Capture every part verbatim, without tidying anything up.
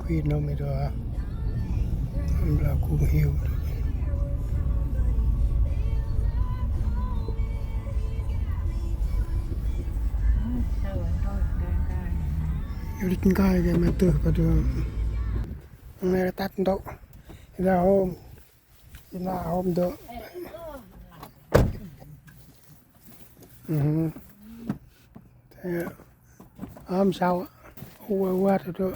Pin nô mi dô. Blau kung hiu. Yu dik ngai ke ma tơ pa dô. Ngai tât ntô. Ina hôm. Ina hôm dô. Ơ, hôm sau. Ua ua dô.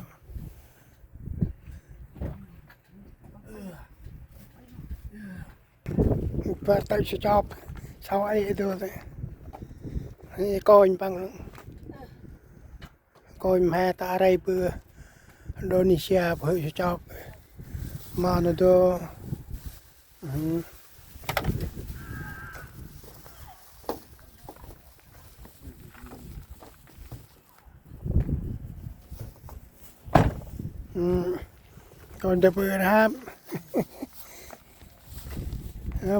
Ba tơ sa chop. Sau ai dô tơ. Ai kônh păng. Kônh mhe ta rai bơ Indonesia bơ sa chop. Ma nô dô. Kônh dơ bơ rap.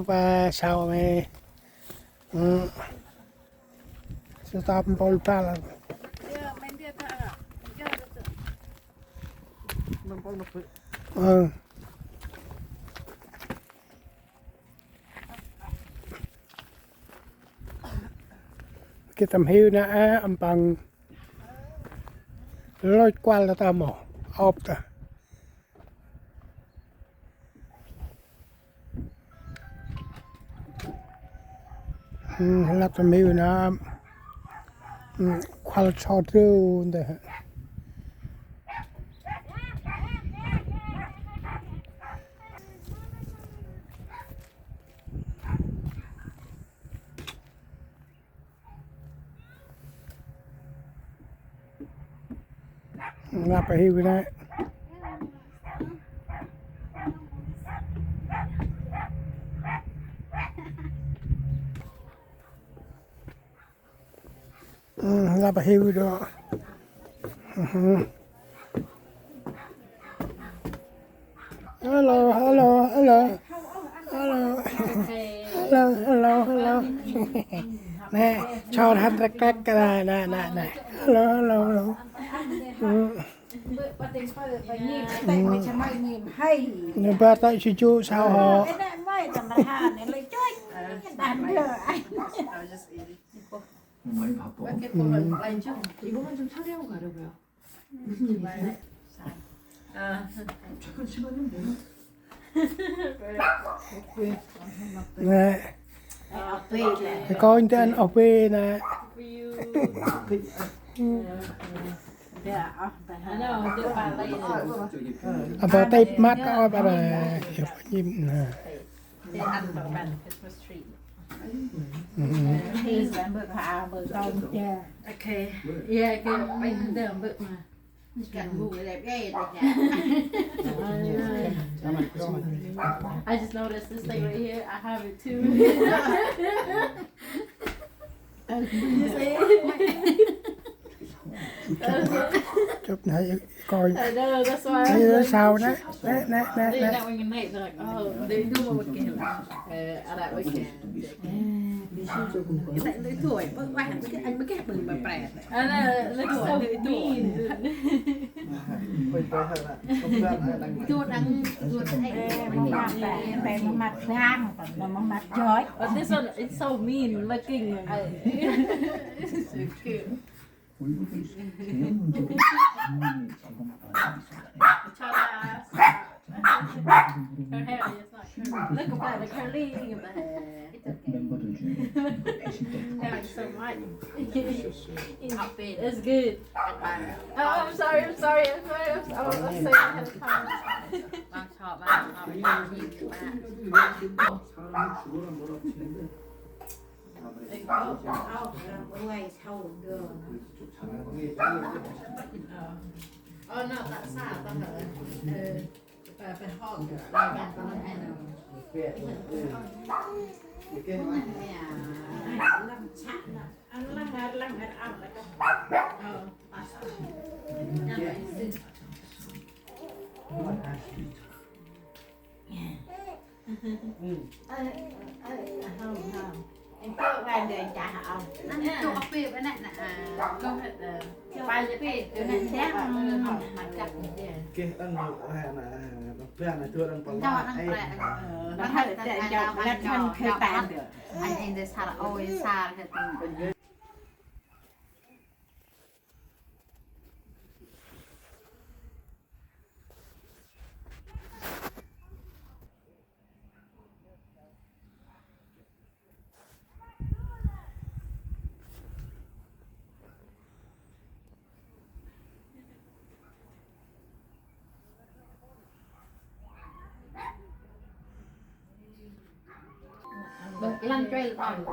Ba sau mhe. Sa tâp mpôl băl. Ơ. Geh tâm hiu nê, ơ, mpang. Lôch kuăl ta mâu. Ôp ta. Lăp tâm hiu nê. Kuăl so trêu ndơ. Lăp hiu nê. Lăp hiu dô. Hello, hello, hello. Hello. Hello, hello, hello. Nê, chon hăn rek rek nê, nê, nê, nê. Hello, hello, hello. Nê, ba tơ sa chu sau hŏ. 이거만 좀 처리하고 가려고요. 무슨 일이세요? 아, 잠깐 시간이 없네요. Nê. Kônh ta ăn ôp nê. Apa têp măt ôp nê. Yu pa nhĭm nê. They ăn tong ban Christmas tree. Please, ăn bơh ha, ăn bơh tong cha. Okay. Yeah, okay. Ăn bơh ma. Cắt ngu lep ghê rồi cha. I just noticed this thing right here. I have it too. You see? Chụp nê, coi. I know, that's why. Nê, sao nê? Nê, nê, nê, nê. They not when you make, they're like, oh, they do what we can. Uh, I like what we can. Cái này lưỡi thổi, bớt quá, anh mới cái, anh mới cái bừng mà prẹt. I know, it looks so mean. Tuôn ăn, tuôn ăn. Ê, mông măt, ê, mông măt rang, mông măt joi. But this one, it's so mean looking. It's so cute. Her hair is not curly. Look at that, the curly in the hair. It's okay. Thank you so much. It's good. Oh, I'm sorry, I'm sorry, I'm sorry. I'm, I'm, I'm saying ahead of time. Ơ, nau ta sa ta hơ. Ơ, pa, pa hŏ, pa, pa, pa, pa, pa. Lăng săk nă. Ăn lăng, ăn lăng, ăn ăp nă. Ơ, ta sa. Ơ, ơ, ơ, hông, hông. Anh cậu ra để trả hả ông? Anh cậu bếp anh ạ, à, cậu hết, ờ, phải bếp, tụi anh đang, ừ, không, mà chắc như thế. Kê, ăn, à, à, à, bia này thua đang pala, đang pala, eh. Ờ, đang hơi để cho lát ăn hơi tàn được. Anh, anh để sao, ôi, sao, hơi tàn. Lăn chuê lăn.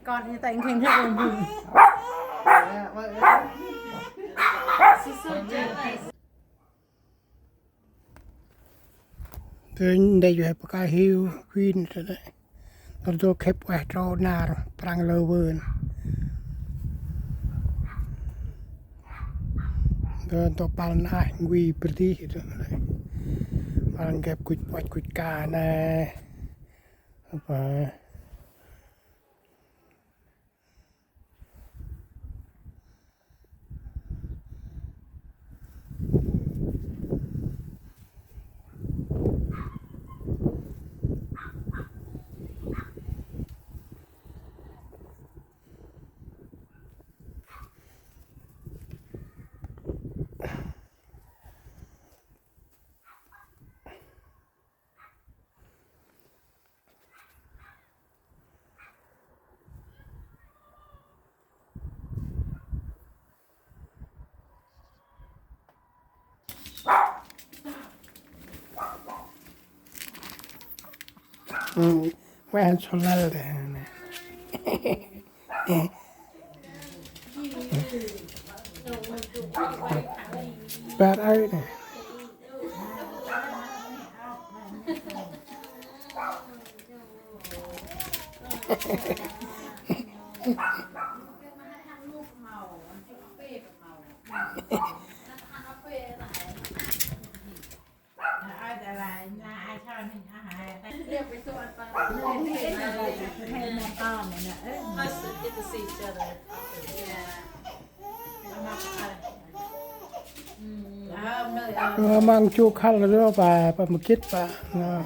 Kon i teng kheng kheng bun. Tơ ndê yue paka hiu kuin tơ ndê. Tơ dô khêp ueh trô nar prăng lơ vơn. Tơ dô pal nah ngui bơrdih tơ ndê. Pal ngep kuch puach kuch ka nê. Apa? Ơ, ueh ăn sôl lăl đê nê. Bar aơ nê. Ơ, măng chu khăl rô pa, pa mâ gĭt pa. Nơ.